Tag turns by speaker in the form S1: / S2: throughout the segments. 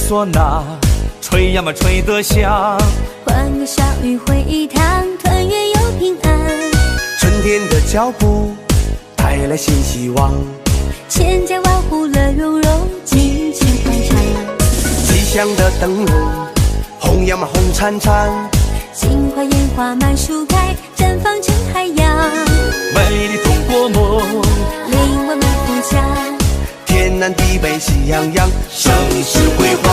S1: 唢呐，吹呀嘛吹得响。
S2: 欢歌笑语会一堂，团圆又平安。
S3: 春天的脚步带来新希望，
S2: 千家万户乐融融，尽情欢唱。
S3: 吉祥的灯笼，红呀嘛红灿灿。
S2: 金花烟花满树开，绽放成海洋。
S1: 美丽中国梦，
S2: 令我们富强。
S3: 天南地北喜洋洋，盛世辉煌。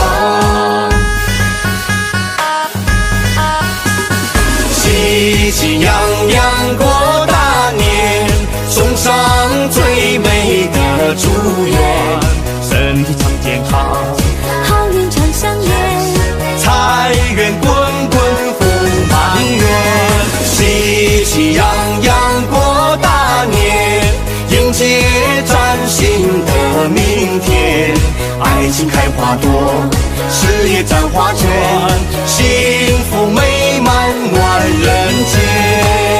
S3: 喜气洋洋过大年，送上最美的祝愿，
S1: 身体常健康，
S2: 好运常相连，
S1: 财源滚滚福满园。
S3: 喜气洋洋过大年，迎接崭新的明天，爱情开花朵，事业绽花圈，幸福美满暖人间。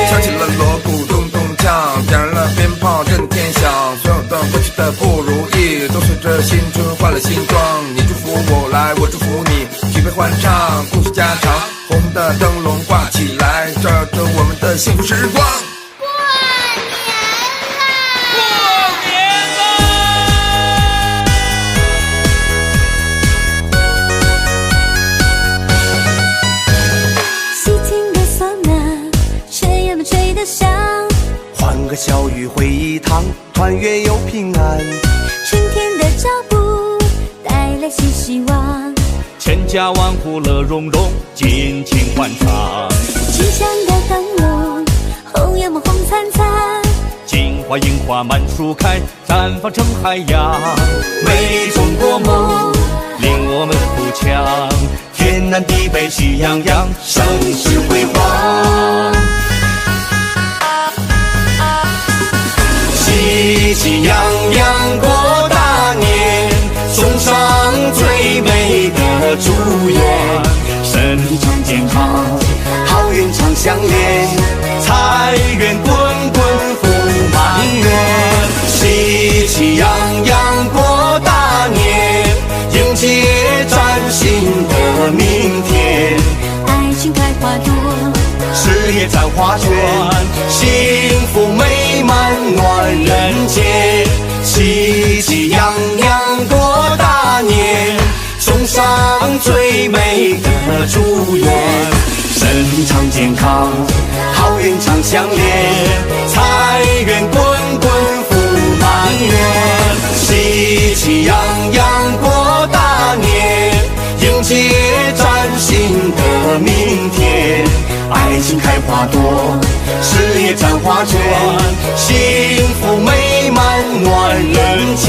S4: 敲起了锣鼓咚咚锵，点燃了鞭炮震天响，所有的过去的不如意，都随着新春换了新装。你祝福我来，我祝福你，举杯欢唱，恭喜家常，红的灯笼挂起来，照耀着我们的幸福时光。
S5: 过年啦！
S1: 过年啦！
S2: 喜庆的唢呐，吹呀嘛吹得响。
S3: 欢歌笑语会一堂，团圆又平安。
S2: 春天的脚步带来新希望，
S1: 千家万户乐融融，尽情欢唱。
S2: 吉祥的灯笼，红呀嘛红灿灿。
S1: 金花银花满树开，绽放成海洋。美丽中国梦，令我们富强。
S3: 天南地北喜洋洋，盛世辉煌。喜气洋洋过大年，送上最美的祝愿，
S1: 身体常健康，
S3: 好运常相连，
S1: 财源滚滚福满园。
S3: 喜气洋洋过大年，迎接崭新的明天，
S2: 爱情开花朵，
S3: 事业绽花圈，幸福美满暖人间。喜气洋洋过大年，送上最美的祝愿，
S1: 身体常健康，
S3: 好运常相连，
S1: 财源滚滚福满园。
S3: 喜气洋洋过大年，迎接崭新的明天，爱情开花朵，事业绽花圈，幸福美满暖人间。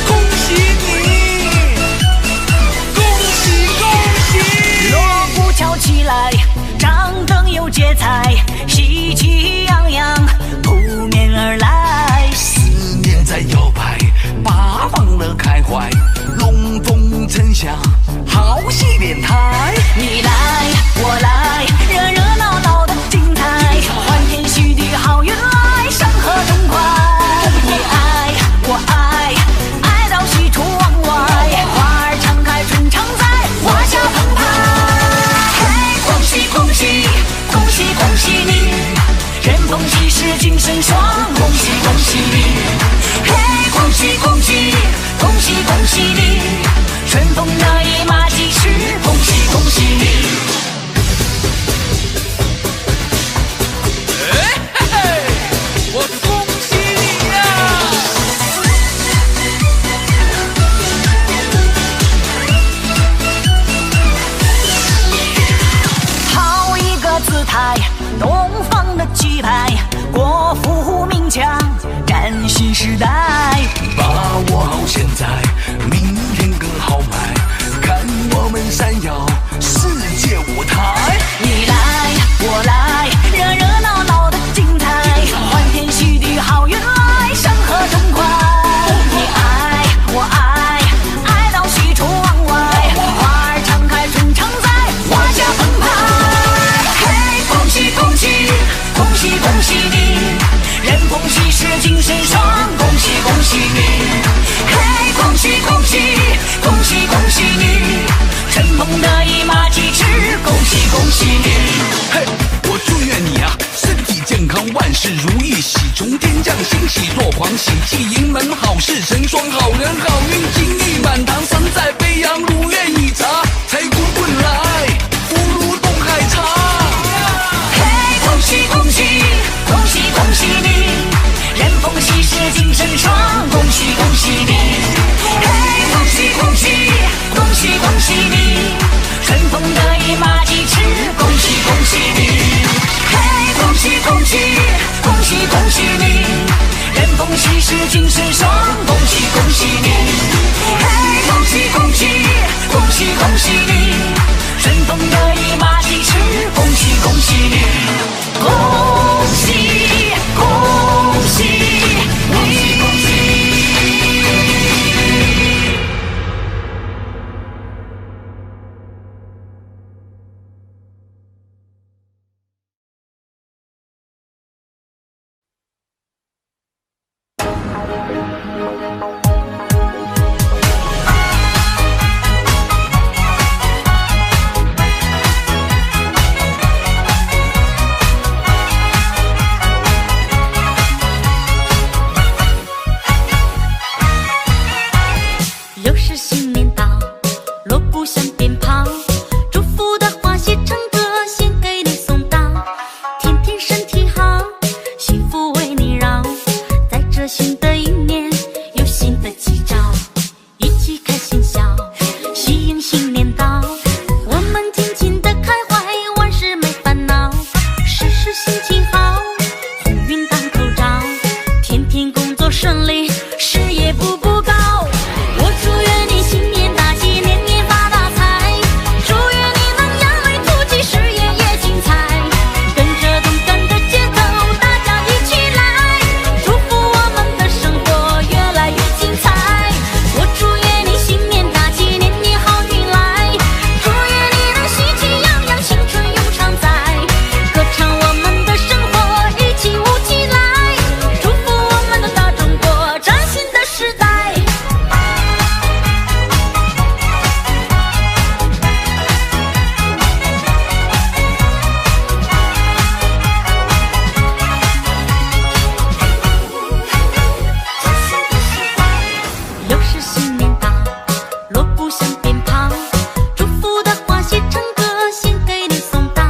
S6: 恭喜，恭喜你，恭喜恭喜！
S7: 锣鼓敲起来，张灯又结彩，喜气洋洋扑面而来。
S6: 思念在摇摆，八方乐开怀，龙凤呈祥，好戏连台。
S7: 你来我来，热热闹闹的精彩，欢天喜地好运来，山河痛快。你爱我爱，爱到喜出望外，花儿常开春常在，华夏澎湃。嘿，恭喜恭喜，恭喜恭喜你，人逢喜事精神爽，恭喜恭喜你。嘿，恭喜恭喜，恭喜恭喜你，春风得意马蹄疾，恭喜恭喜你。
S6: 哎嘿嘿，我恭喜你呀！
S7: 好一个姿态，东方的气派，国富民强，崭新时代。
S6: 把握好现在，明天更豪迈，看我们闪耀世界舞台。
S7: 喜恭喜你，人逢喜事精神爽，恭喜恭喜你，嘿，恭喜恭喜，恭喜恭喜你，春风得意马蹄驰，恭喜恭喜你。
S6: 嘿，我祝愿你啊，身體健康，萬事如意，喜從天降，欣喜若狂，喜氣盈門，好事成雙，好人好運，金玉滿堂，神采飛揚，如願以償，財滾滾來，福如東海長。
S7: 嘿，恭喜恭喜，恭喜恭喜你，人逢喜事精神爽，恭喜恭喜你。嘿，恭喜恭喜，恭喜恭喜你，春風得意馬蹄馳，恭喜恭喜你。嘿，恭喜恭喜，恭喜恭喜你，人逢喜事精神爽，恭喜恭喜你。嘿，恭喜恭喜，恭喜恭喜你，春風得意馬蹄馳，恭喜恭喜你，恭喜恭喜你。
S2: 又是新年到，锣鼓响鞭炮，祝福的話寫成歌，先給你送到。天天身體好，幸福為你繞，在這新的一年有新的吉兆，一起開心笑，喜迎新年到。我們盡情的開懷，萬事沒煩惱，事事心情好，鴻運當頭照，天天工作順利，事業步步高。我祝願你新年大吉，年年發大財，祝願你能揚眉吐氣，事業也精彩。跟着動感的節奏，大家一起來，祝福我們的生活越來越精彩。我祝願你新年大吉，年年好運來，祝願你能喜氣洋洋，青春永常在。歌唱我們的生活，一起舞起來，祝福我們的大中國，嶄新的時代。又是新年到，锣鼓響鞭炮，祝福的話寫成歌，先給你送到。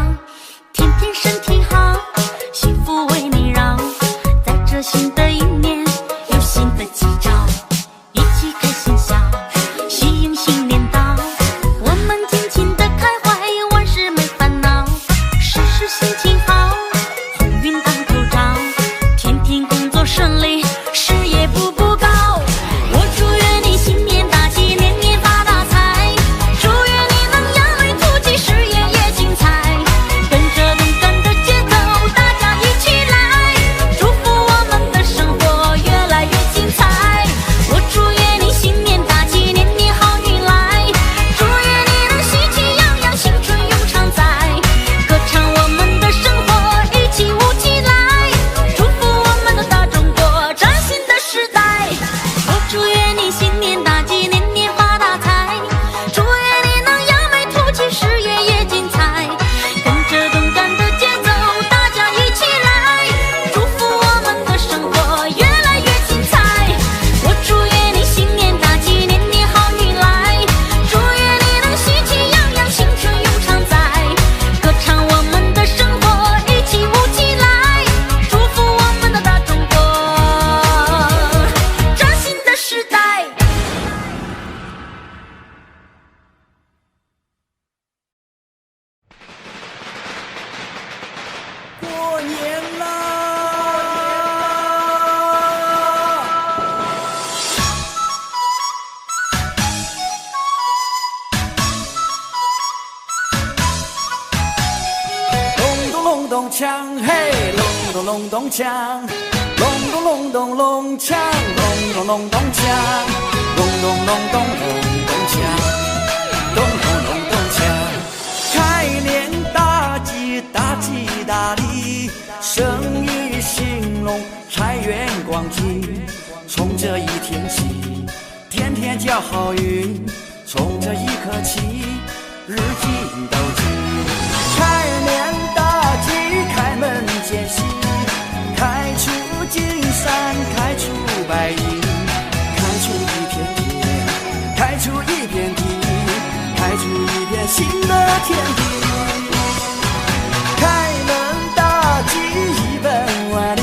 S2: 天天身體好，幸福為你繞，在這新的一年有新的吉兆，一起開心笑，喜迎新年到。我們盡情的開懷，萬事沒煩惱，事事心情好，鴻運當頭照，天天工作順利，事業步步高。我祝願你新年大吉，年年發大財，祝願你能揚眉吐氣，事業也精彩。跟着動感的節奏，大家一起來，祝福我們的生活越來越精彩。我祝願你新年大吉，年年好運來，祝願你能喜氣洋洋，青春永常在。歌唱我們的生活，一起舞起來，祝福我們的大中國，嶄新的時代。我祝願你新年大吉，年年發大財，祝願你能揚眉吐氣，事業也精彩。跟着動感的節奏，大家一起來，祝福我們的生活越來越精彩。我祝願你新年大吉，年年好運來，祝願你能喜氣洋洋，青春永常在。歌唱我們的生活，一起舞起來，祝福我們的大中國，嶄新的時代。
S8: 過年啦！隆咚隆咚鏘，嘿，隆咚隆咚鏘，隆咚隆咚隆鏘，隆咚隆咚鏘，隆咚隆咚隆咚鏘，咚咚隆咚鏘。開年大吉，大吉大利，生意兴隆，财源广进。从这一天起，天天交好运。从这一刻起，日进斗金。开年大吉，开门见喜，开出金山，开出白银，开出一片天，开出一片地，开出一片新的天地。开门大吉，一本万利，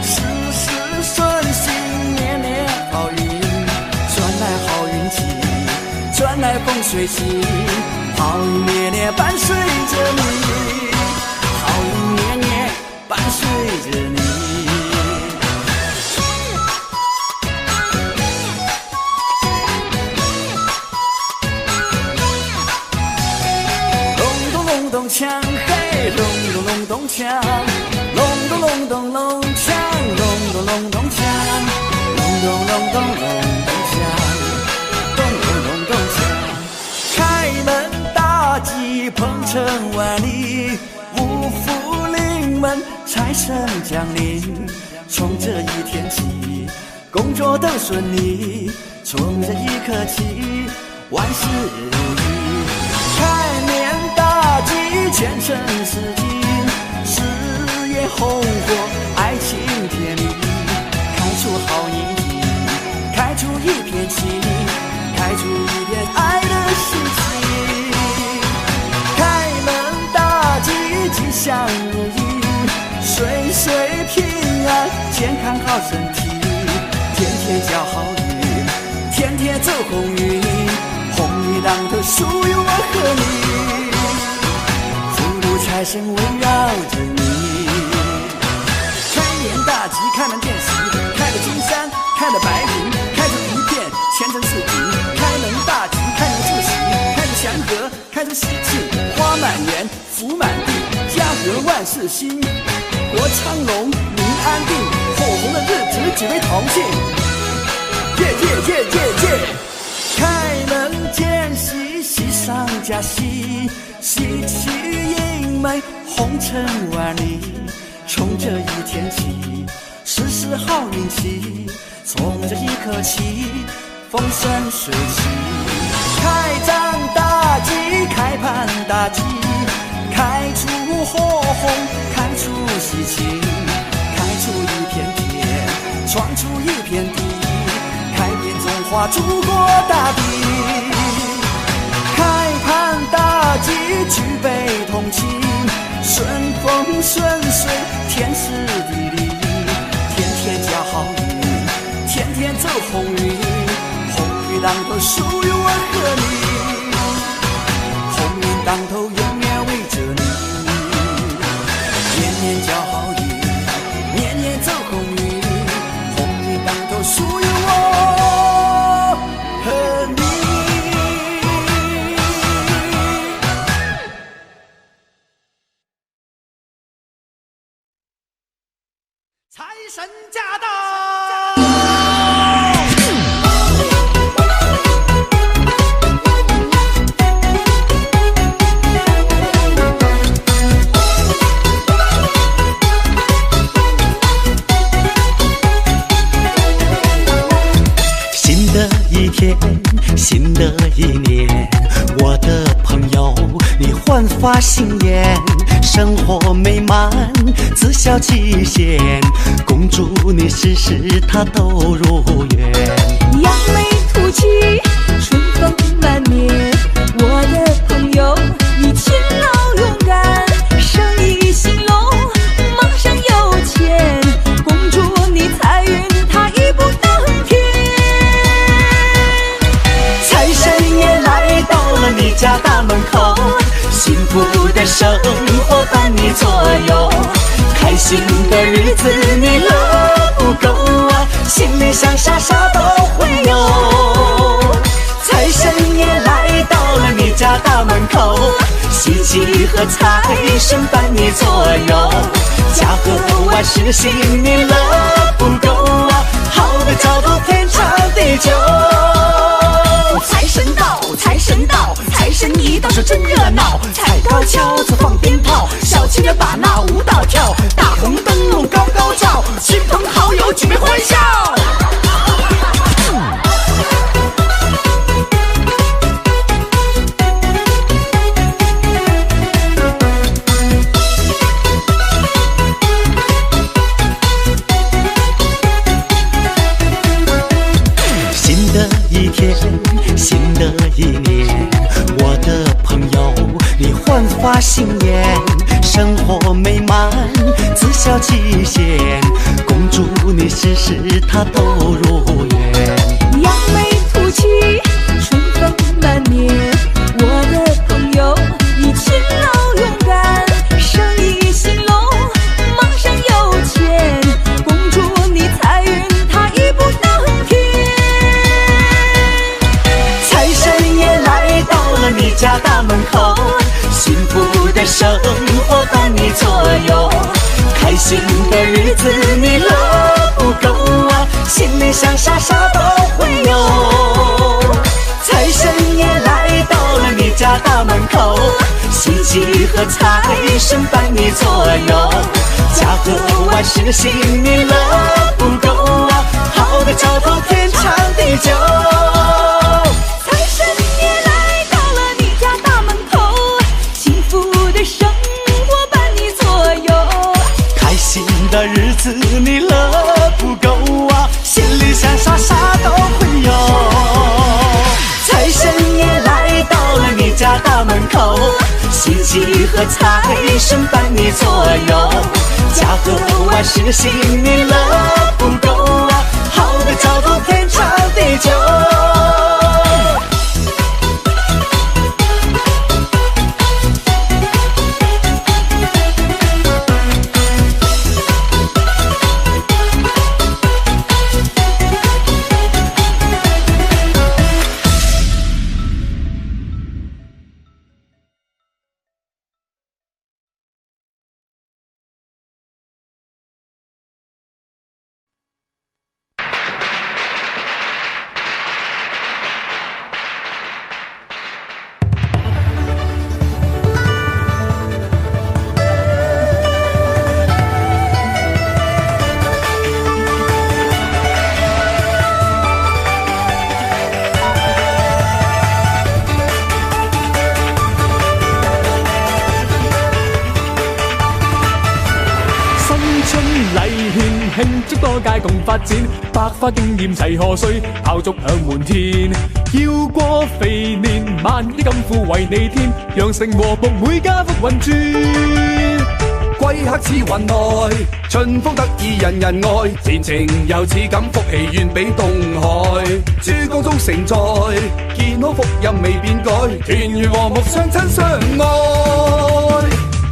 S8: 事事顺心，年年好运，赚来好运气，赚来风水气，好运年年伴随着你，好运年年伴随着你。隆咚隆咚锵，嘿，隆咚隆咚锵，隆咚隆咚隆锵，隆咚隆咚锵，隆咚隆咚隆咚锵，咚咚隆咚锵。开门大吉，鹏程万里，五福临门，财神降临。从这一天起，工作都顺利。从这一刻起，万事如意。开年大吉，前程似锦，事业红火，爱情甜蜜，开出好运气，开出一片情，开出一片爱的心情。开门大吉，吉祥如意，岁岁平安，健康好身体，天天交好运，天天走鸿运，鸿运当头属于我和你，福禄财神围绕着你。开年大吉，开门见喜，开了金山，开了白云，开出一片前程似锦。开门大吉，开门祝喜，开出祥和，开出喜庆，花满园，福满地，家和万事兴，国昌隆，民安定，火红的日子举杯同庆。耶耶耶耶耶！开门见喜，喜上加喜，喜气盈门，红尘万里。从这一天起，事事好运气。从这一刻起，风生水起。开张大吉，开盘大吉，开出火红，开出喜庆，开出一片天，闯出一片地，开遍中华祖国大地。开盘大吉，举杯同庆，顺风顺水，天时地利，天天交好运，天天走鸿运，鸿运当头属于我和你，鸿运当头永远围着你，年年交好运，年年走鸿运，鸿运当头属于我和你。
S9: 财神驾到！
S1: 新的一天，新的一年，我的朋友，你焕发新颜，生活美满，自孝其贤，恭祝你事事他都如愿。
S10: 扬眉吐气，春风满面，我的朋友，你勤劳勇敢，生意兴隆，马上有钱，恭祝你财运他一步登天。
S1: 财神爷来到了你家大门口，幸福的生活伴你左右，开心的日子你乐不够啊，心里想啥啥都会有。财神爷来到了你家大门口，喜气和财神伴你左右，家和万事兴，你乐不够啊，好的叫做天长地久。
S7: 财神到，财神到，财神一到是真热闹，踩高跷子放鞭炮，小
S1: 到期限，恭祝你事事他都如愿。
S10: 扬眉吐气，春风满面。我的朋友，你勤劳勇敢，生意兴隆，马上有钱。恭祝你财运他一步登天。
S1: 财神爷来到了你家大门口，幸福的生活伴你左右，开心的日子你乐不够啊，心里想啥啥都会有。财神爷来到了你家大门口，喜气和财神伴你左右，家和万事兴，你乐不够啊，好个兆头天长地久。
S10: 财神爷来到了你家大门口，幸福的生活伴你左右，
S1: 开心的日子你乐不够啊，心里想啥啥都会有。财神爷来到了你家大门口，喜气和财神伴你左右，家和万事兴，你乐不够啊，好个兆头天长地久。
S11: 慶祝多屆共發展，百花驚豔齊賀歲，炮竹響滿天。要過肥年，萬億金庫為你添，羊城和睦每家福運轉。
S6: 貴客似雲來，春風得意人人愛，前程又似錦，福氣遠比東海。珠江中承載，健康福音未變改，團圓和睦相親相愛。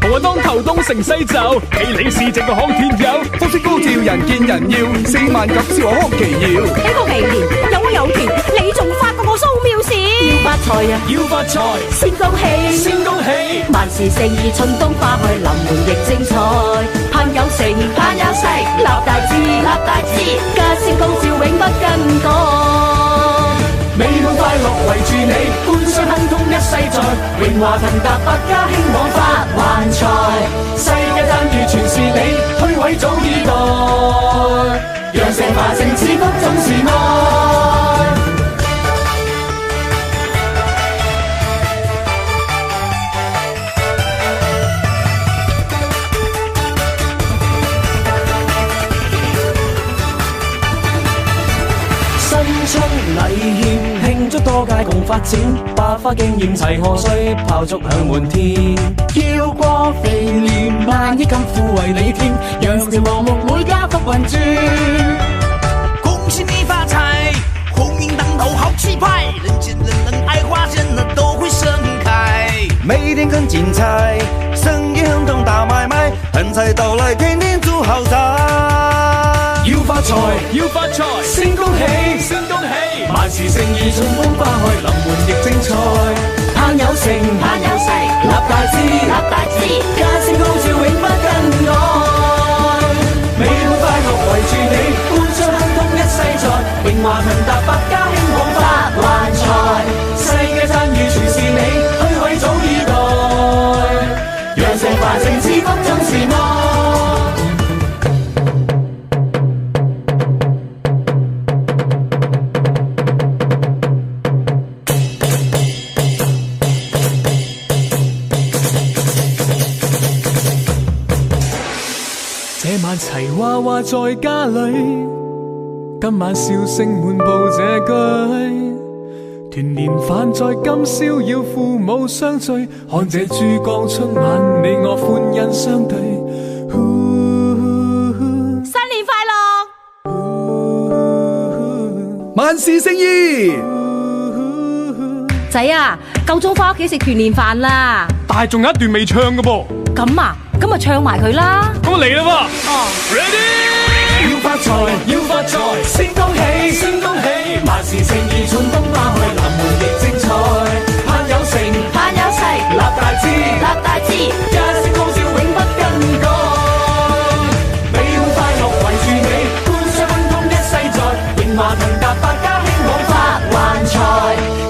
S11: 鴻運當頭，東成西就，喜利是這個康天佑，
S6: 福星高照，人見人要，四萬錦燒康其耀。
S12: 呢個肥年有我有田，你仲發過我蘇妙事。要發財啊！
S11: 要發財！
S12: 先恭喜！
S11: 先恭喜！
S12: 萬事勝意，春風花開，臨門亦精彩。盼有成，盼有勢，立大志，立大志，家聲高照，永不更改。
S11: 美滿快樂圍住你，官商亨通一世在，榮華騰達，百家興旺發橫財，世界讚譽全是你，虛位早已待，羊城繁盛賜福總是愛。新春禮獻，慶祝多屆共發展，百花驚豔齊賀歲，炮竹響滿天。要過肥年，萬億金庫為你添，羊城和睦每家福運轉。
S13: 恭喜你發財，鴻運當頭好氣派，人見人能愛花見了都會盛開。
S3: 每天更精彩，生意亨通大買賣，橫財到來天天煮好菜。
S11: 要發財，要發財，先恭喜，先恭喜，萬事勝意，春風花開，臨門亦精彩。盼有成，盼有勢，立大志，立大志，家聲高照，永不更改。美滿快樂圍住你，官商亨通一世在，榮華騰達，百家興旺發橫財，世界讚譽全是你，虛位早已待，羊城繁盛賜福總是愛。這晚齊娃娃在家裏，今晚笑聲滿布這居。團年飯在今宵，要父母相聚，看這珠江春晚，你我歡欣相對。呼。
S6: 萬事勝意。
S12: 仔啊，夠鐘返屋企食團年飯啦！
S11: 但係仲有一段未唱嘅噃。
S12: 咁啊，咁啊唱埋佢啦。
S11: 咁我嚟啦喎。
S12: 哦。
S11: Ready！要發財，要發財，先恭喜，先恭喜，萬事勝意，春風花開，臨門亦精彩。盼有成，
S12: 盼有勢，
S11: 立大志，
S12: 立大志，
S11: 家聲高照永不更改。美滿快樂圍住你，官商亨通一世在，榮華騰達百家興旺發橫財，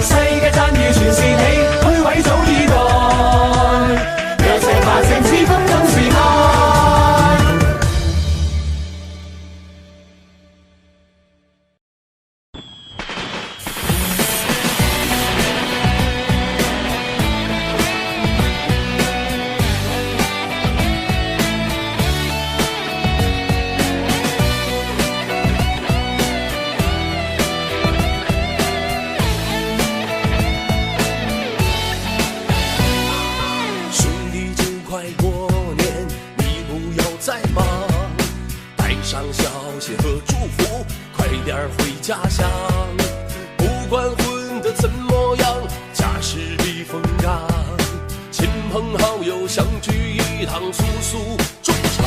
S11: 世界讚譽全是你，虛位早已待。讓成華城賜福總是愛。
S3: 兄弟，就快過年，你不要再忙，帶上孝心和祝福，快點回家鄉。不管混得怎麼樣，家是避風港，親朋好友相聚一堂，訴訴衷腸。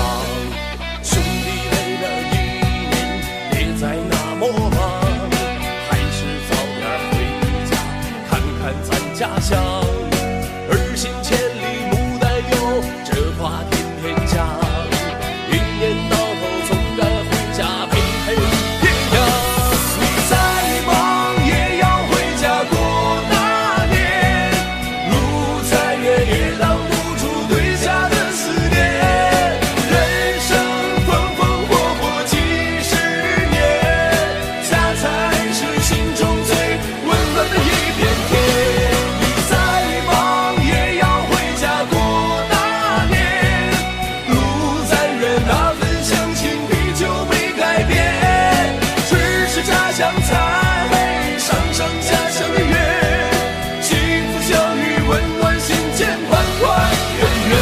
S3: 兄弟累了一年，別再那麼忙，還是早點回家，看看咱家鄉。兒行千里母擔憂，這話天天講。一年到頭總該回家陪陪爹娘。你再忙也要回家過大年，路再遠也擋不住對家的思念。人生風風火火幾十年，家才是心中最溫暖的一片天。你再忙也要回家過大年，路再遠那份鄉情依舊沒改變。吃吃家鄉菜，賞賞家鄉的月，幸福相遇溫暖心間，團團圓圓。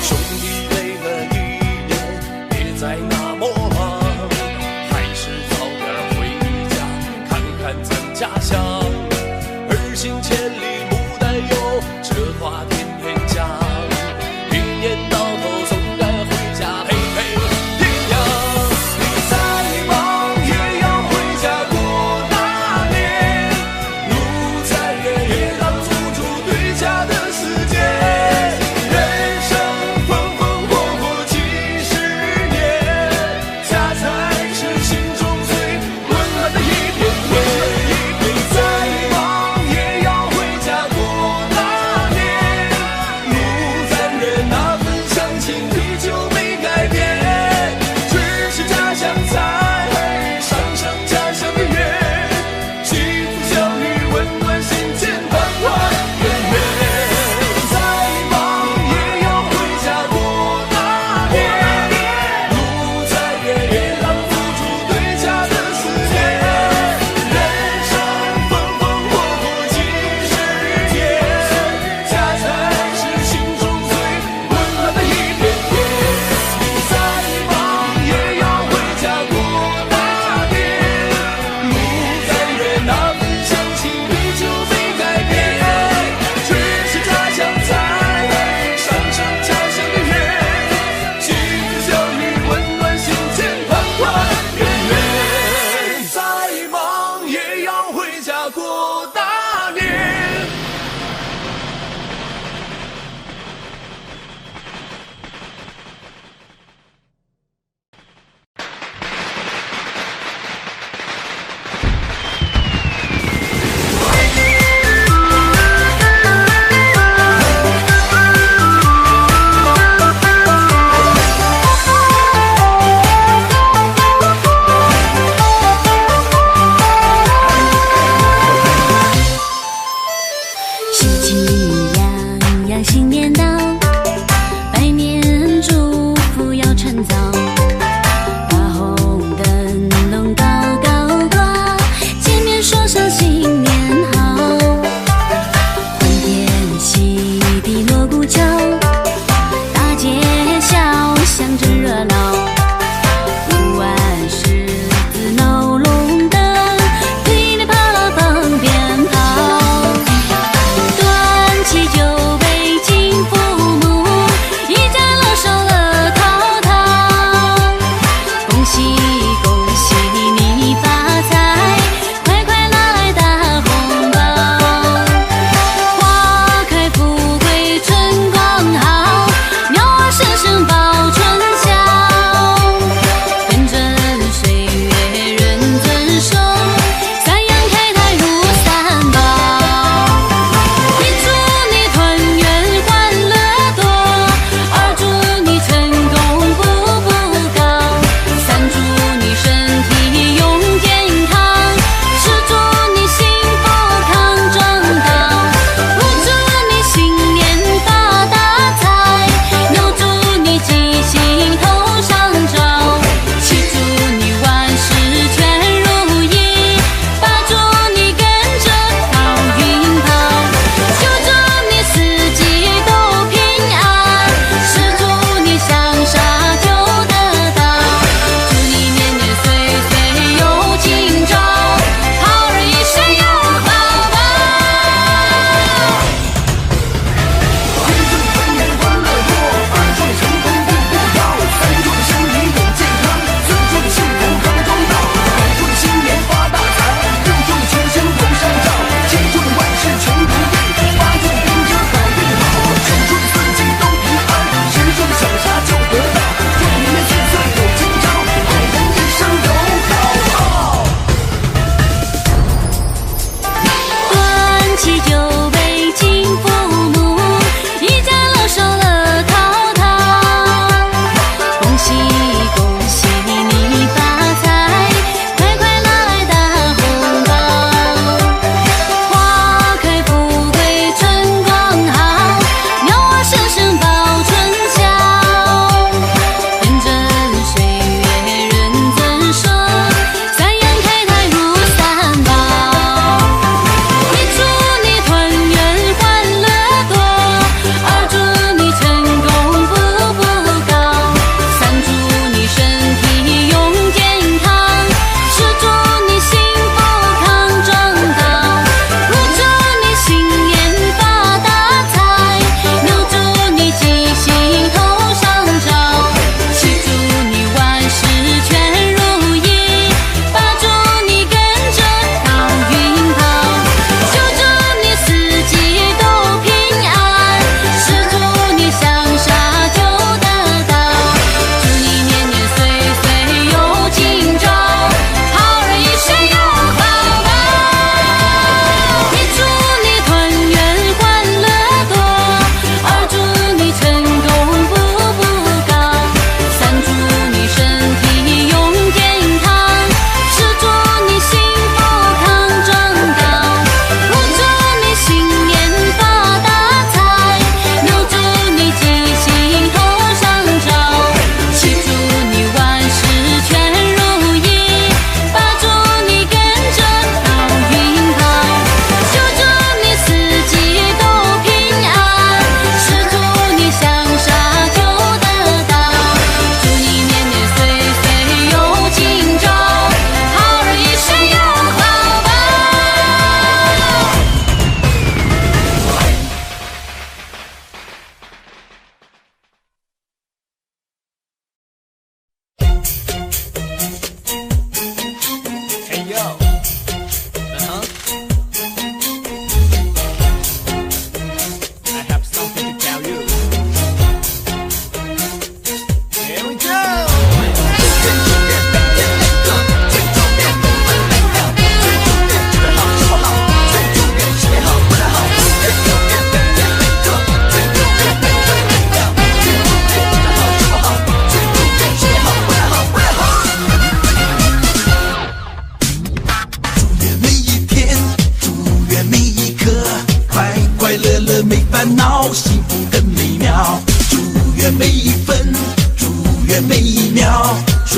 S3: 兄弟累了一年，別再那麼忙，還是早點回家，看看咱家鄉。兒行千里母擔憂，這話天天講。一年到頭總該回家陪陪爹娘。你再忙也要回家過大年，路再遠也擋不住對家的思念。人生風風火火幾十年，家才是心中最溫暖的一片天。你再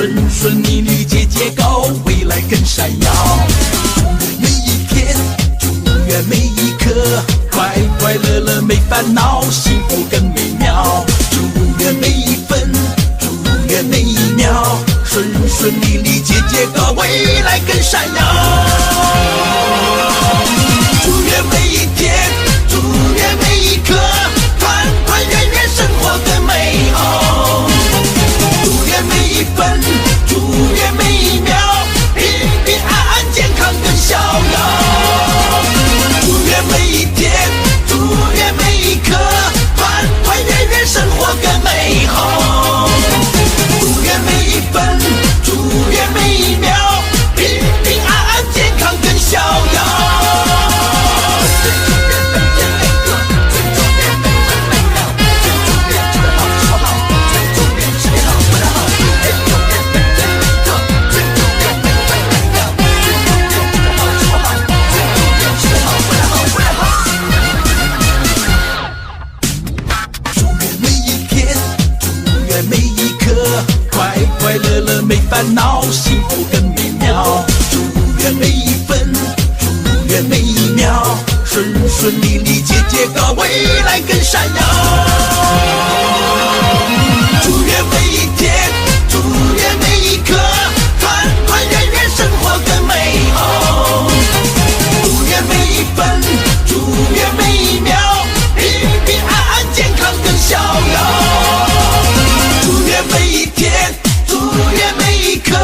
S6: 顺顺利利节节高，未来更闪耀。祝愿每一天，祝愿每一刻，快快乐乐没烦恼，幸福更美妙。祝愿每一分，祝愿每一秒，顺顺利利节节高，未来更闪耀。祝愿每一天，祝愿每一刻，团团圆圆生活更美好。祝愿每一分，祝愿每一秒，平平安安健康更逍遥。祝愿每一天，祝愿每一刻，团团圆圆生活更美好。祝愿每一分，祝愿每一秒，平平安安健康更逍遥。祝愿每一天，祝愿每一刻，快快乐乐没烦恼，幸福更美妙。祝愿每一分，祝愿每一秒，顺顺利利节节高，未来更闪耀。祝愿每一天，祝愿每一刻，团团圆圆生活更美好。祝愿每一分，祝愿每一秒，平平安安健康更逍遥。祝愿每一天，祝愿每一刻，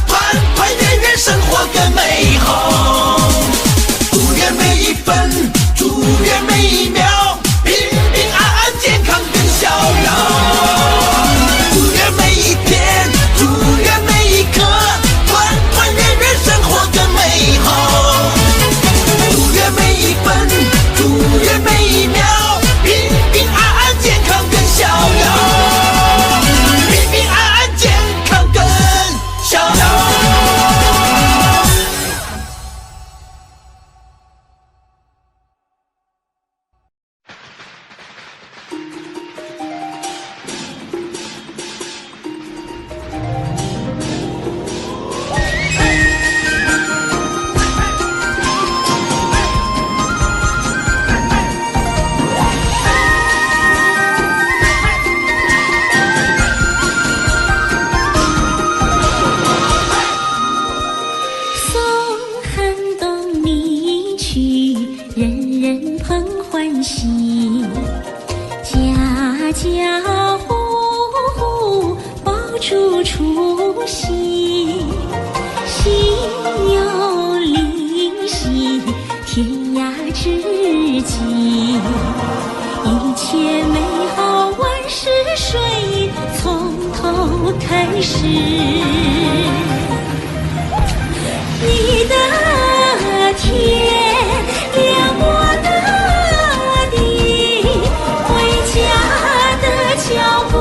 S6: 团团圆圆生活更美好。祝愿每一分，祝愿每一秒，平平安安健康更逍遥。祝愿每一天，祝愿每一刻，团团圆圆生活更美好。祝愿每一分，祝愿每一秒，平平安安健康更逍遥。平平安安健康更逍遥。
S2: 送寒冬离去，人人捧欢喜，家家户户爆竹除夕，心有灵犀，天涯知己，一切美好万事顺意，从头开始。你的天亮我的地，回家的脚步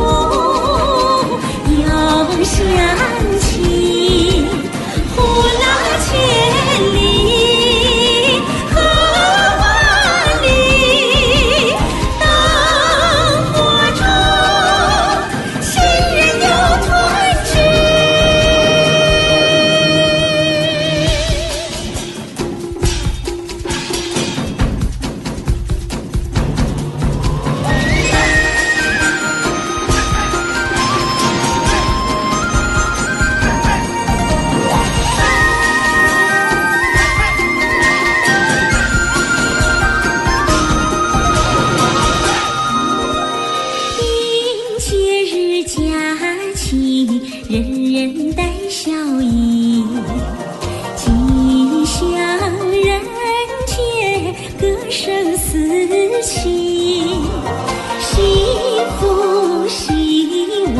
S2: 又响起，呼啦千里和万里，灯火中亲人又团聚。迎节日佳期，人人带笑意，吉祥人间，歌声四起，幸福希望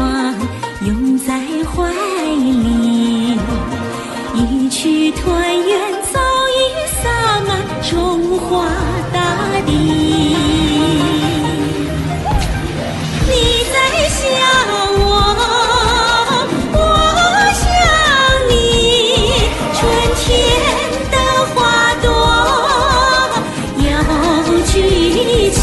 S2: 拥在怀里，一曲团圆早已洒满中华大地。你在想我，我想你。春天的花朵要举起。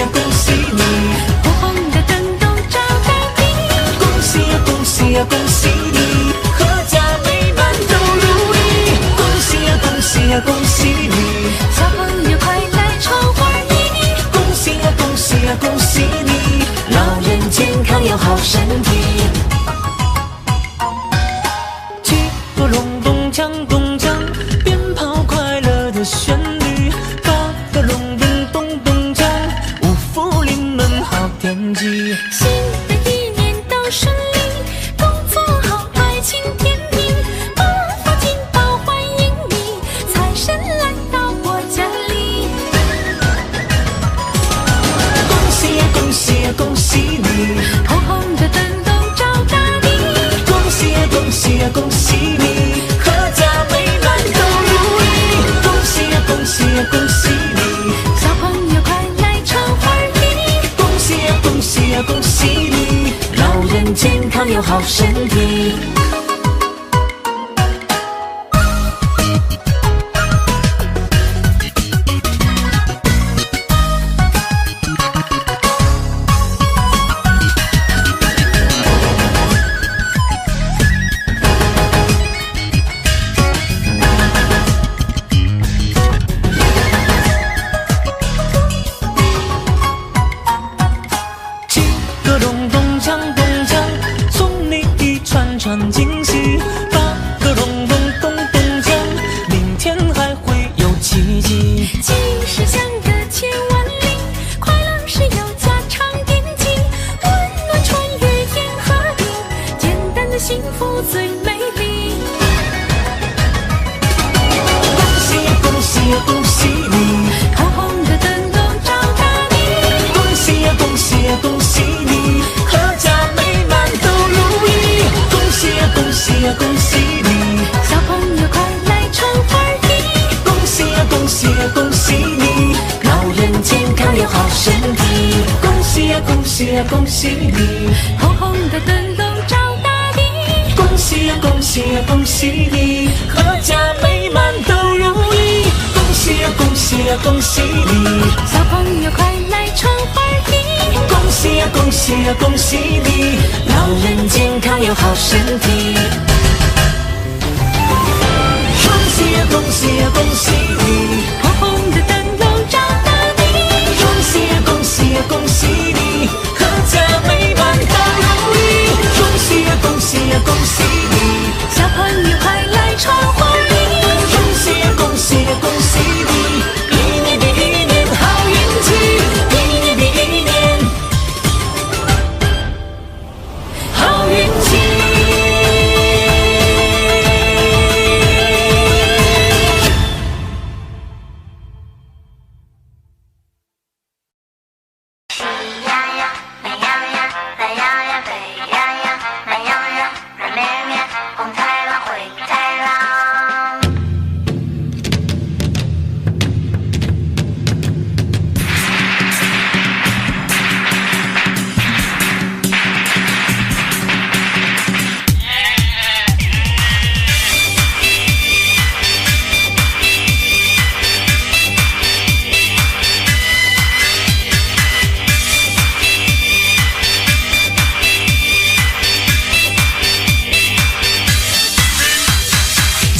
S1: 呀恭喜你！
S2: 红红的灯笼照大地，
S1: 恭喜呀恭喜呀恭喜你，阖家美满都如意。恭喜呀恭喜呀恭喜你！
S2: 小朋友快来穿花衣，
S1: 恭喜呀恭喜呀恭喜你，老人健康有好身体。七个隆咚锵咚锵，鞭炮快乐的旋律；八个隆咚咚咚锵，五福临门好天气。
S2: 新的一年都顺利，工作好，爱情甜蜜，八方金宝欢迎你，财神来到我家里。
S1: 恭喜呀恭喜呀恭喜你！
S2: 红红的灯笼照大地，
S1: 恭喜呀恭喜呀恭喜你，阖家美满都如意。恭喜呀恭喜呀恭喜你！
S2: 小朋友快来穿花衣，
S1: 恭喜呀恭喜呀恭喜你，老人健康有好身体。七个隆咚锵咚锵，送你一串串惊喜；八个隆咚咚咚锵，明天还会有奇迹。
S2: 情是相隔千万里，快乐是有家常惦记，温暖穿越天和地，简单的幸福最美丽。
S1: 恭喜呀恭喜呀恭喜你！
S2: 红红的灯笼照大地，
S1: 恭喜呀恭喜呀恭喜你，阖家美满都如意。恭喜呀恭喜呀恭喜你！
S2: 小朋友快来穿花衣，
S1: 恭喜呀恭喜呀恭喜你，老人健康有好身体。恭喜呀恭喜呀恭喜你！
S2: 红红的灯笼照大地，
S1: 恭喜呀恭喜呀恭喜你，阖家美满都如意。恭喜呀恭喜呀恭喜你！
S2: 小朋友快来穿花衣，
S1: 恭喜呀恭喜呀恭喜你，老人健康有好身体。恭喜呀恭喜呀恭喜你！
S2: 红红的灯笼照大地，
S1: 恭喜呀恭喜呀恭喜你，阖家美满都如意。恭喜呀恭喜呀恭喜你！
S2: 小朋友快来穿花衣，
S1: 恭喜呀恭喜呀恭喜你，一年比一年好运气，一年比一年好运气。
S5: 喜羊羊、美羊羊、懒羊羊、沸羊羊、慢羊羊、软绵绵、红太狼、灰太狼。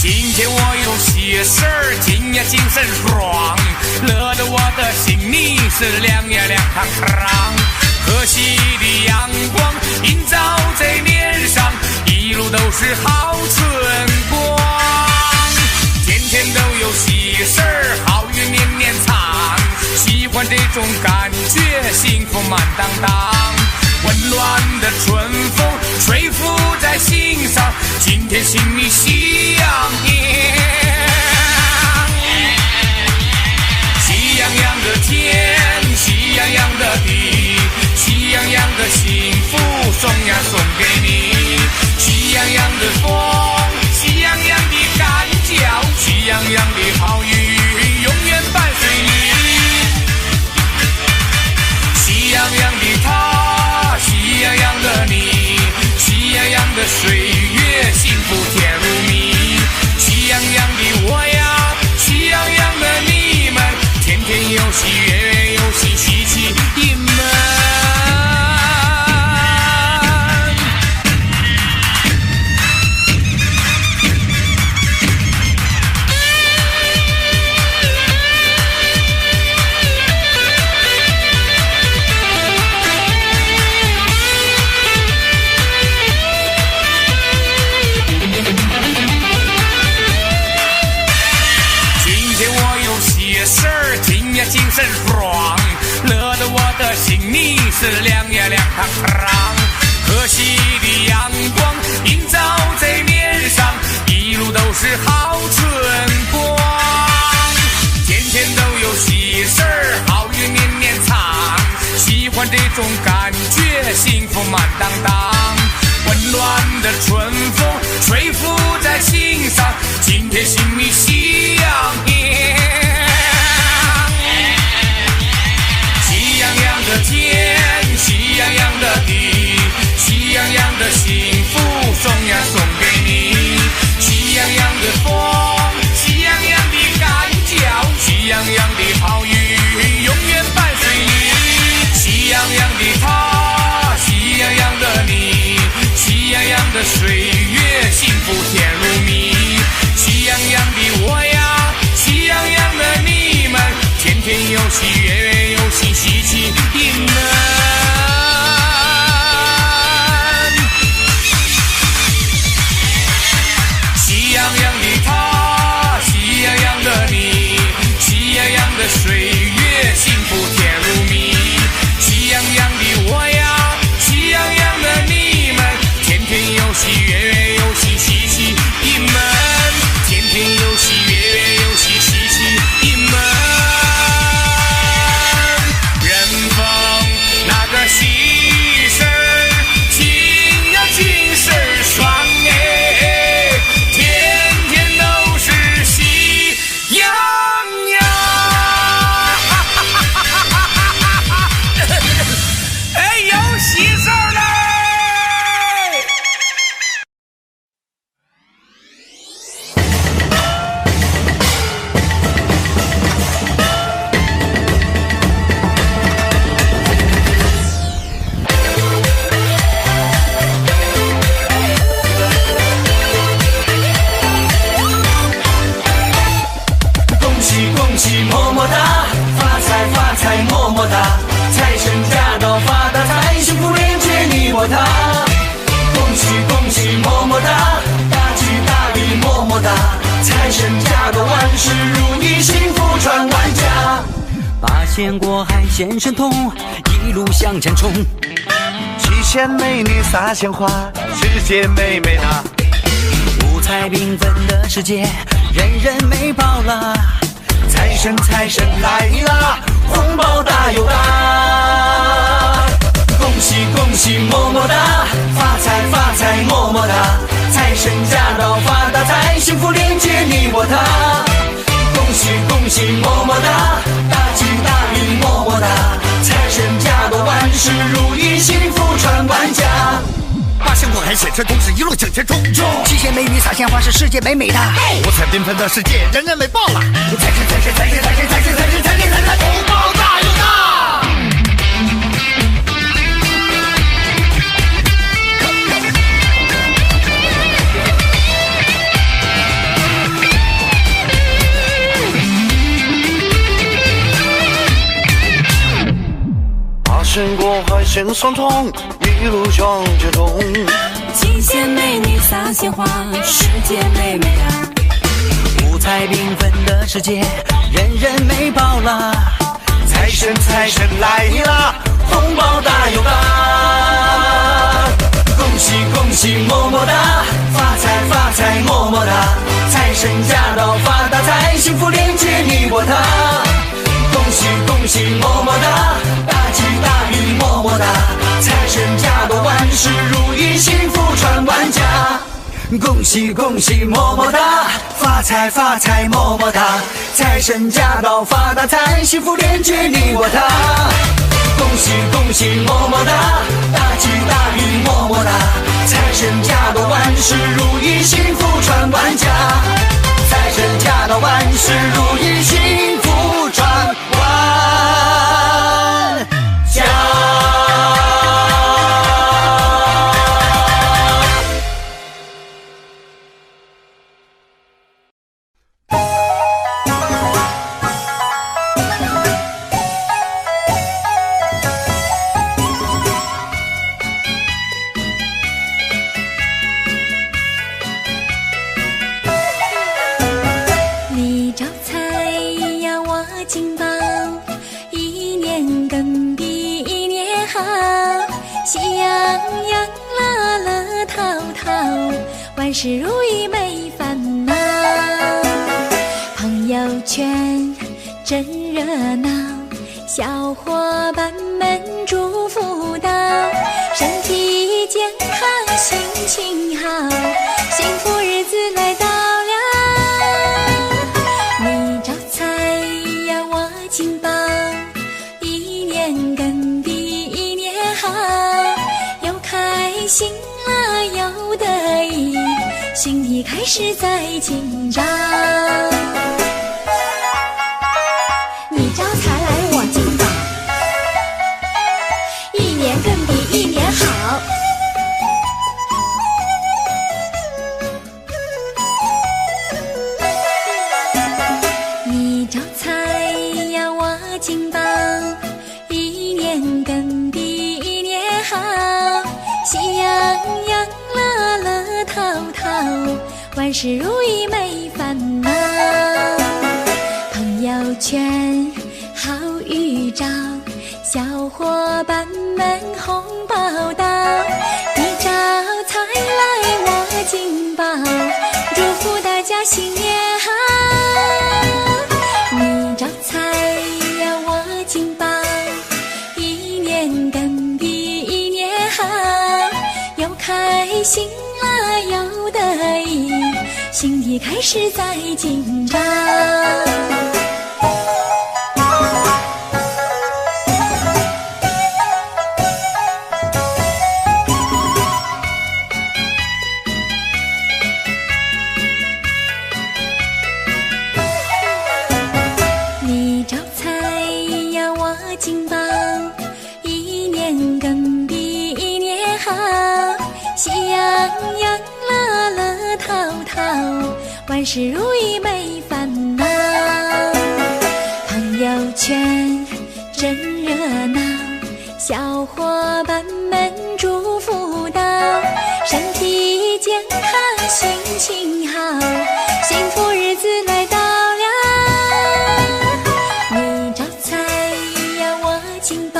S14: 今天我有喜事儿，今夜精神爽，乐得我的心里是亮呀亮堂堂。和煦的阳光映照在脸上，一路都是好春光。天天都有喜事儿，好运年年藏，喜欢这种感觉，幸福满当当。温暖的春风吹拂在心上，今天心里喜洋洋，喜洋洋的天，喜洋洋的地，喜洋洋的幸福送呀送给你，喜洋洋的风，喜洋洋的感觉，喜洋洋的好运永远伴随你。喜洋洋的他，喜洋洋的你，喜洋洋的岁月，幸福甜如蜜。喜洋洋的我呀，喜洋洋的你们，天天有喜，月月有喜，喜气。我有喜事儿，听呀精神爽，乐得我的心里是亮呀亮堂堂。和煦的阳光映照在脸上，一路都是好春光。天天都有喜事儿，好运年年藏。喜欢这种感觉，幸福满当当。温暖的春风吹拂在心上，今天心里喜洋洋。喜洋洋的天，喜洋洋的地，喜洋洋的幸福送呀送给你。喜洋洋的风，喜洋洋的感觉，喜洋洋的好运永远伴随你。喜洋洋的他，喜洋洋的你，喜洋洋的岁月，幸福甜如蜜。喜洋洋的我呀，喜洋洋的你们，天天有喜，月月有喜，喜气盈门。喜洋洋的他，喜洋洋的你，喜洋洋的岁月，幸福甜如蜜。喜洋洋的我呀，喜洋洋的你们，天天有喜，月月有喜，喜气盈门。天天有喜，月月有喜，喜气盈门。人逢那个喜事儿，情呀精神爽哎，天天都是喜洋洋。哎，有喜事儿嘞！
S1: 恭喜恭喜么么哒，发财发财么么哒，财神驾到发大财，幸福连接你我他。恭喜恭喜么么哒，大吉大利么么哒，财神驾到万事如意，幸福传万家。
S8: 八仙过海显神通，一路向前冲。
S3: 七仙美女撒鲜花，世界美美哒。
S8: 五彩缤纷的世界，人人美爆了。
S1: 财神财神来啦，红包大又大。恭喜恭喜么么哒，发财发财么么哒，财神驾到发大财，幸福连接你我他。恭喜恭喜么么哒，大吉大利么么哒，财神驾到万事如意，幸福传万家。
S3: 八仙过海显神通，是一路向前冲。
S8: 七仙美女撒鲜花，是世界美美哒。
S3: 五彩缤纷的世界，人人美爆了。财神财神财神财神财神财神财神财神，红包大又大。八仙过海显神通，一路向前冲。
S10: 七仙美女撒鲜花，世界美美哒。
S8: 五彩缤纷的世界，人人美爆了。
S1: 财神财神来啦，红包大又大。恭喜恭喜么么哒，发财发财么么哒，财神驾到发大财，幸福连接你我他。恭喜恭喜么么哒，大吉大利么么哒，财神驾到万事如意，幸福传万家。恭喜恭喜么么哒，发财发财么么哒，财神驾到发大财，幸福连接你我他。恭喜恭喜么么哒，大吉大利么么哒，财神驾到万事如意，幸福传万家。财神驾到万事如意，幸福传万家。
S2: 你招财。金榜，一年更比一年好，喜洋洋，乐乐淘淘，万事如意没烦恼。朋友圈真热闹，小伙伴们祝福到，身体健康，心情好，幸福日子来到了。你招财呀，我进宝，一年更比一年好，又开心了又得意，心里开始在紧张。你招财来我进宝，一年更比一年好。你招财呀，我进宝，一年更比一年好，喜洋洋，乐乐淘淘，万事如意没烦恼。朋友圈好预兆，小伙伴们红包到，你招财来我进宝，祝福大家新年好。你招财呀，我进宝，一年更比一年好，又开心了又得意，心里开始在紧张。你招财呀，我进宝，一年更比一年好，喜洋洋，乐乐淘淘，万事如意没烦恼。朋友圈真热闹，小伙伴们祝福到，身体健康，心情好，幸福日子来到了。你招财呀，我进宝，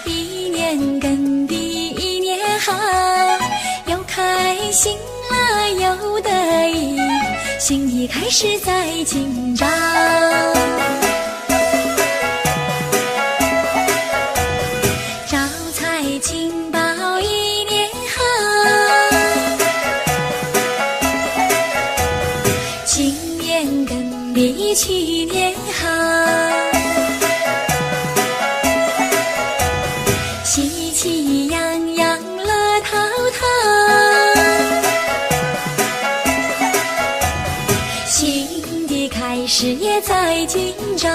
S2: 一年更比一年好，又开心了又得意，心里开始在紧张。招财进宝一年好，今年更比去年好，喜气洋洋乐淘淘，新的开始也在紧张。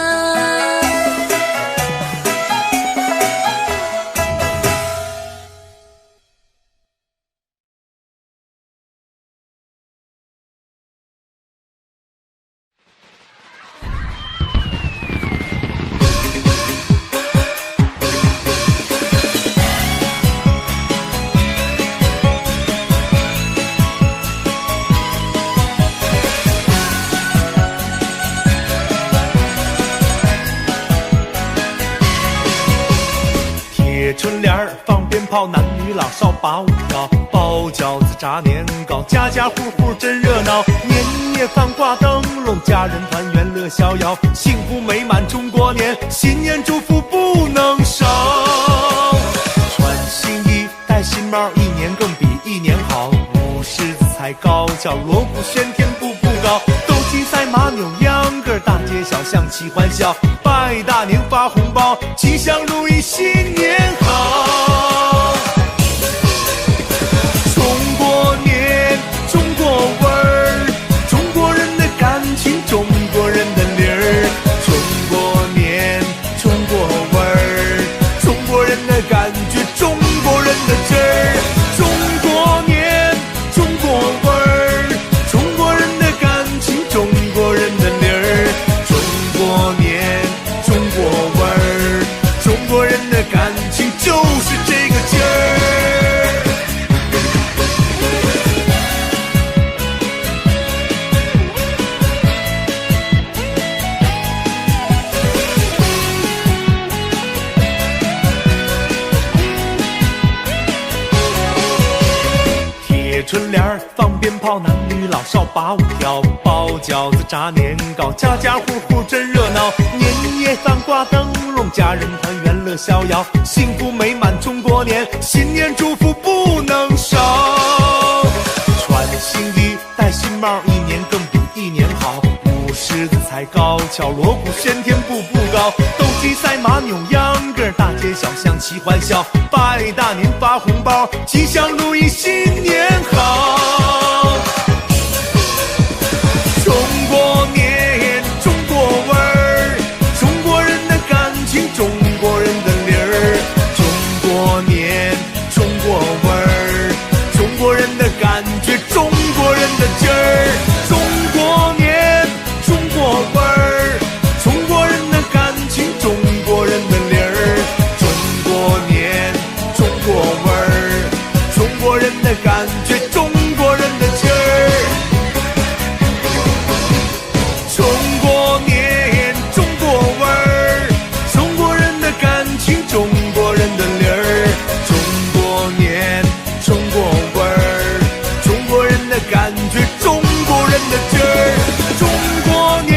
S15: 贴春联儿，放鞭炮，男女老少把舞跳，包饺子，炸年糕，家家户户真热闹。年夜饭挂灯笼，家人团圆乐逍遥，幸福美满中国年，新年祝福不能少。穿新衣，戴新帽，一年更比一年好。舞狮子踩高跷，锣鼓喧天步步高，斗鸡赛马扭秧歌，大街小巷齐欢笑，拜大年发红包，吉祥如意新年好。中国年，中国味儿，中国人的感情，中国人的理儿。中国年，中国味儿，中国人的感觉，中国人的劲儿。中国年，中国味儿，中国人的感情，中国人的理儿。中国年，中国味儿，中国人的感情就是这。炮，男女老少把舞跳，包饺子炸年糕，家家户户真热闹。年夜饭挂灯笼，家人团圆乐逍遥，幸福美满中国年，新年祝福不能少。穿新衣戴新帽，一年更比一年好。舞狮子踩高跷，锣鼓喧天步步高，斗鸡赛马扭秧歌，大街小巷齐欢笑，拜大年发红包，吉祥如意新年好。中国年，中国味儿，中国人的感情，中国人的理儿。中国年，中国味儿，中国人的感觉，中国人的劲儿。中国年，中国味儿，中国人的感情，中国人的理儿。中国年，中国味儿，中国人的感觉，中国人的劲儿。中国年，中国味儿，中国人的感情，中国人的理儿。中国年，中国味儿，中国人的感觉，中国人的劲儿。中国年，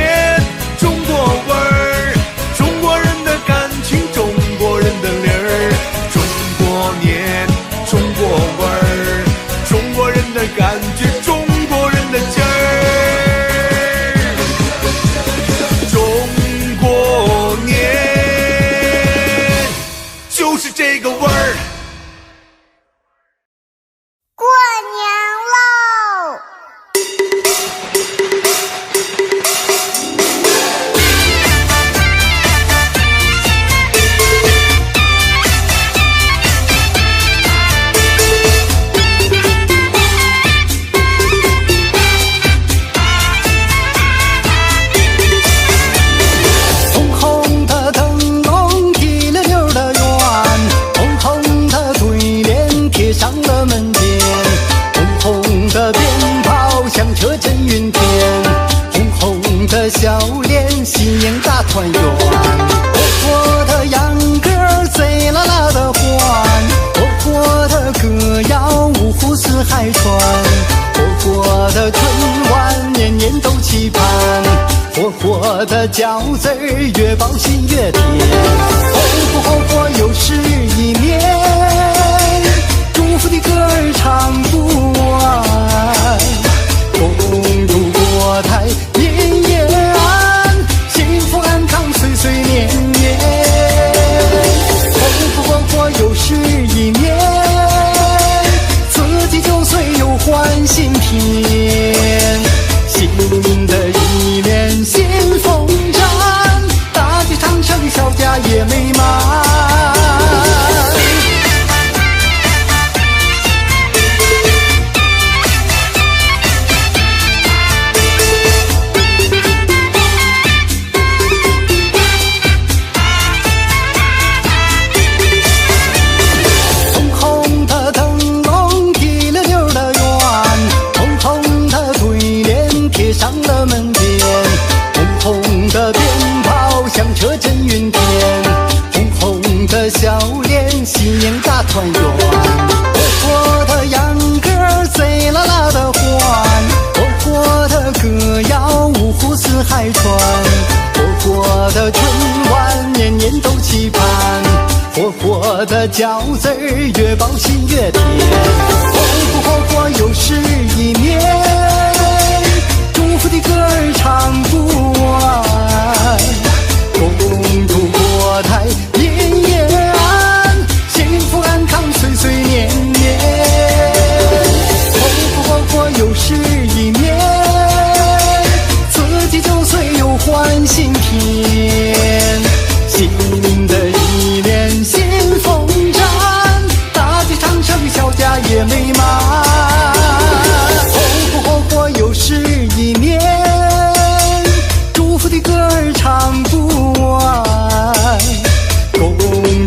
S15: 中国味儿，中国人的感情，中国人的理儿。中国年，中国味儿，中国人的感觉，中国人的劲儿。中国年就是这个味儿。
S5: 过年喽！
S1: 红红的灯笼提了溜的圆，红红的对联贴上了门边，红红的鞭炮响彻震云天，红红的笑脸新年大团圆，活火的秧歌贼啦啦的欢，活火的歌谣五湖四海传，活火的春晚年年都期盼。火火的饺子儿越包心越甜，红红火火又是一年，祝福的歌儿唱不完，恭祝国泰民安，幸福安康岁岁年年。红红火火又是一年，四季旧岁又换新篇。新的一年新风展，大家长胜，小家也美满。红红的灯笼提了溜的圆，红红的对联贴上了门边，红红的鞭炮响彻震云天，红红的笑脸新年大团圆，活火的秧歌贼啦啦的欢，活火的歌谣五湖四海传，活火的春晚年年都期盼。火火的饺子儿越包心越甜，红红火火又是一年，祝福的歌儿唱不完，恭祝国泰民安，幸福安康岁岁年年。红红火火又是一年，四季旧岁又换新篇。新的一年新风展，大家长胜，小家也美满。红红火火又是一年，祝福的歌儿唱不完，恭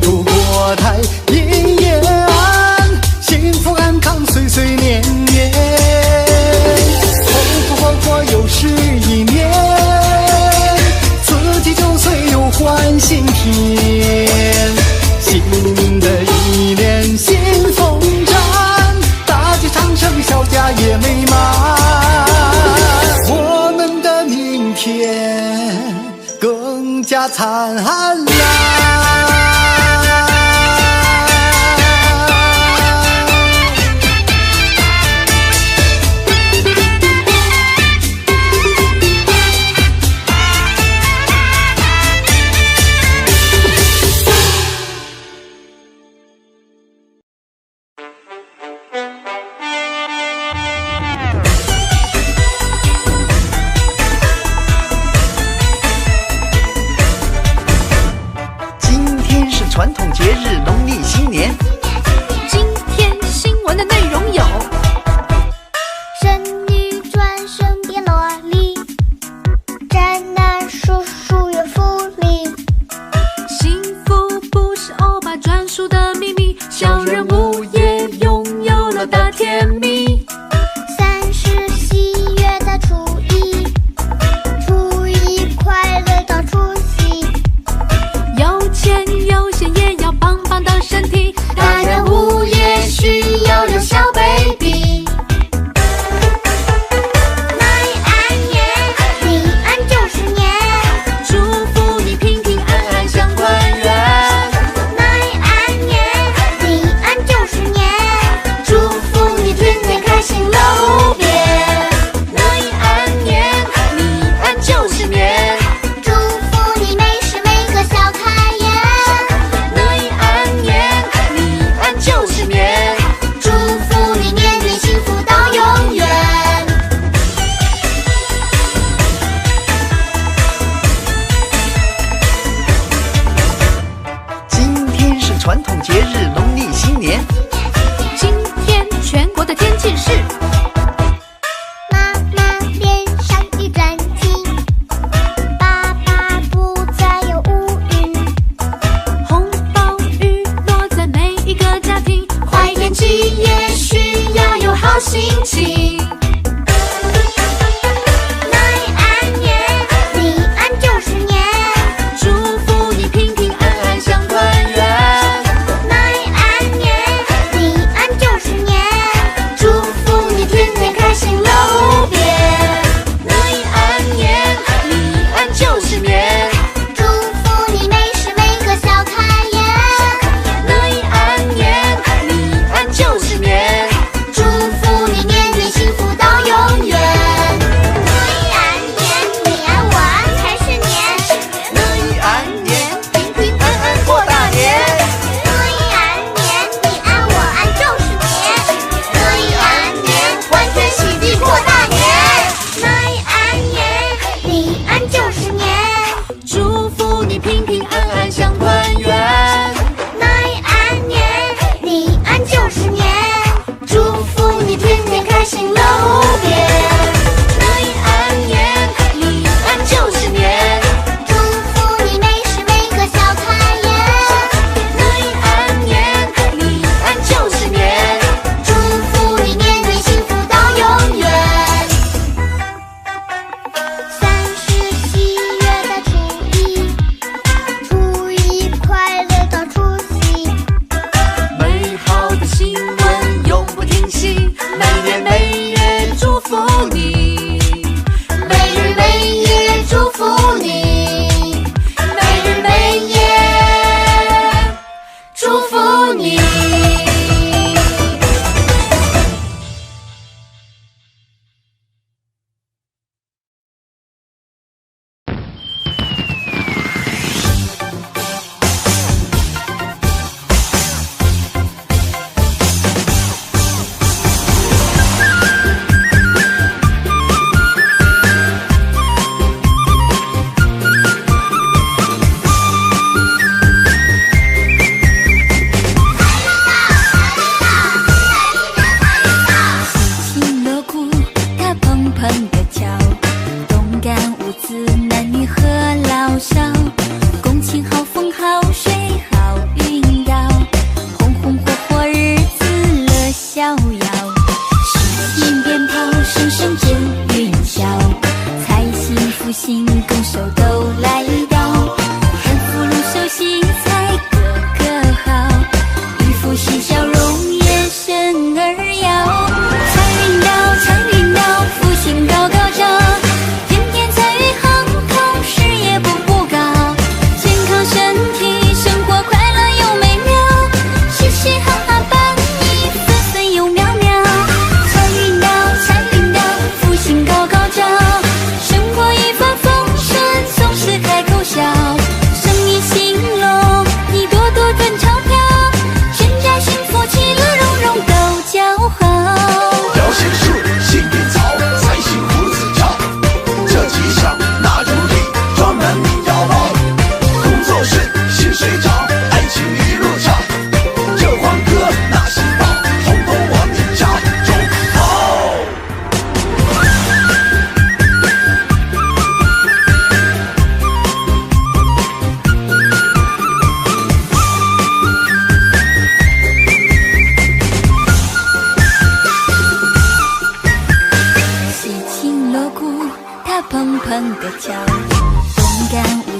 S1: 祝国泰民安，幸福安康岁岁年年。红红火火又是一年，四季旧岁又换新篇。新的一年新风展，大家长胜，小家也美满。更加灿烂。今天是传统节日农历新年。
S10: 今天新闻的内容有：
S5: 神女转生变萝莉，宅男叔叔有福利。
S10: 幸福不是欧巴专属的秘密，小人物也拥有了大甜蜜。
S5: 三是喜悦的初一，初一快乐到除夕。
S10: 有钱有闲也要棒棒的身体，
S5: 大人物也需要有小 baby。来安年，你安就是年，
S10: 祝福你平平安安享团圆。
S5: 来安年，你安就是年，祝福你天天开心乐无边。
S10: 来安年，你安就是年，
S5: 祝福你每时每刻笑开颜。
S10: 来安年，你安就是年，
S5: 祝福你年年幸福到永远。
S1: 今天是传统节日农历新年。
S10: 今天全国的天气是：
S5: 妈妈脸上一转金，爸爸不再有乌云。
S10: 红包雨落在每一个家庭，坏天气也需要有好心情。
S5: 来安年，你安就是年，
S10: 祝福你平平安安享团圆。
S5: 来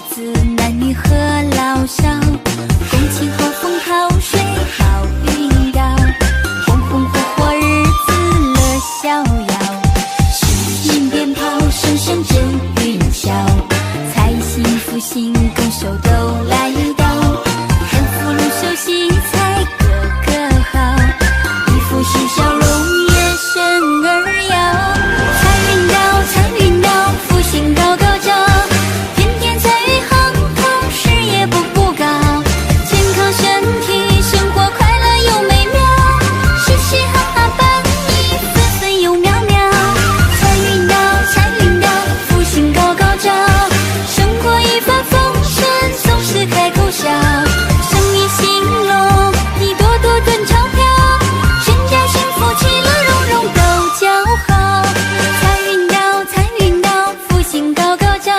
S2: 子男女和老少，共庆好风好水好运到，红红火火日子乐逍遥。喜庆鞭炮声声震云霄，财星福星拱手都来到，看福禄寿喜财个个好，一副喜笑容也生儿耀。财运到，财运到，福星高高照，天天财运亨通，事业步步高，健康身体，生活快乐又美妙，嘻嘻哈哈伴你分分又秒秒。财运到，财运到，福星高高照，生活一帆风顺，总是开口笑，生意兴隆，你多多赚钞票，全家幸福其乐融融都叫好。财运到，财运到，福星高高照，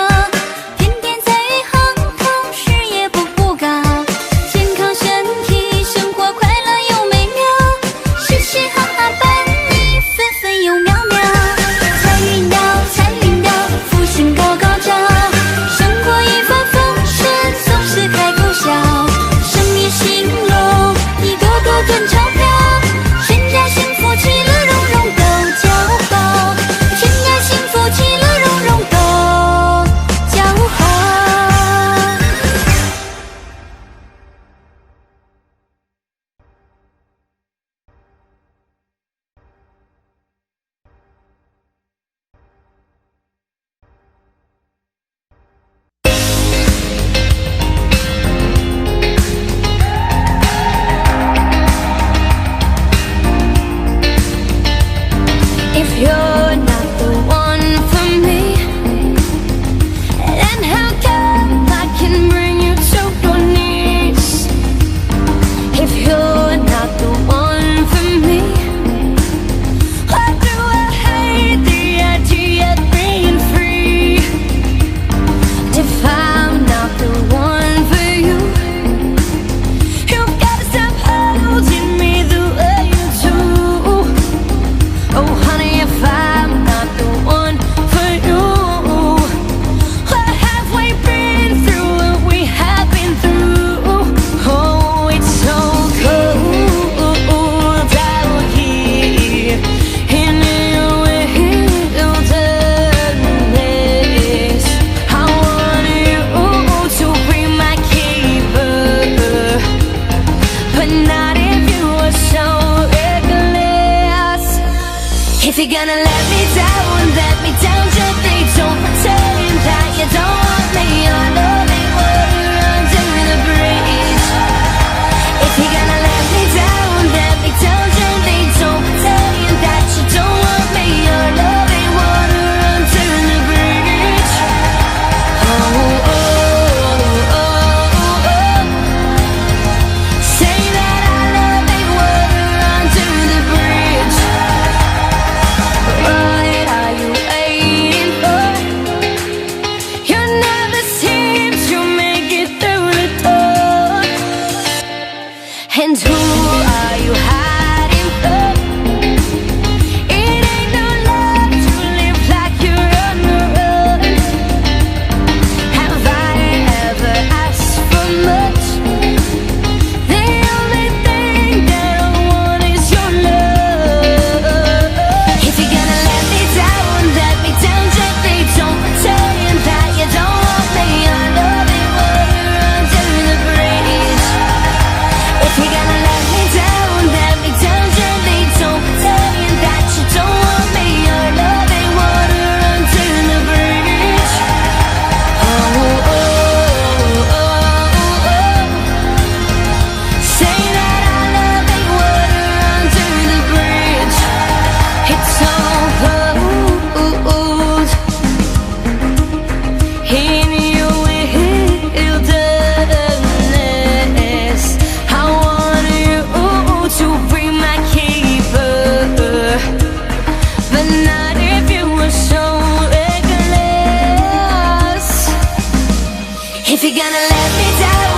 S2: 天天财运亨通，事业步步高，健康身体，生活快乐又美妙，嘻嘻哈哈伴你分分又秒秒。财运到，财运到，福星高高照，生活一帆风顺，总是开口笑，生意兴隆，你多多赚钞票，全家幸福其乐融融都叫好，全家幸福其乐融融都叫好。
S16: If you're not the one for me, then how come I can bring you to your knees? If you're not the one for me, why do I hate the idea of being free? If I'm not the one for you, you've gotta stop holding me the way you do. Oh, honey, if I'm not the one for you, what have we been through? What we have been through? Oh, it's so cold out here in your wilderness. I want you to be my keeper, but not if you are so reckless. If you're gonna let me down gently. Don't pretend that you don't want me. I know they were under the bridge. If you're gonna let me down gently. Don't pretend that you don't want me. I know they water under the bridge. Oh. Say that I love ain't water under the bridge. What are you waiting for? You never seem to make it through the door. And who are you hiding from? It ain't no love to live like you're on the run. Have I ever asked for much? The only thing that I want is your love. If you're gonna let me down gently. Don't pretend that you don't want me. I know they water under the bridge. If you're gonna let me down gently. Don't pretend that you don't want me. I know they water under the bridge. Oh. Say that our love ain't water under the bridge. It's so cold in your wilderness. I want you to be my keeper, but not if you were so reckless. If you're gonna let me down,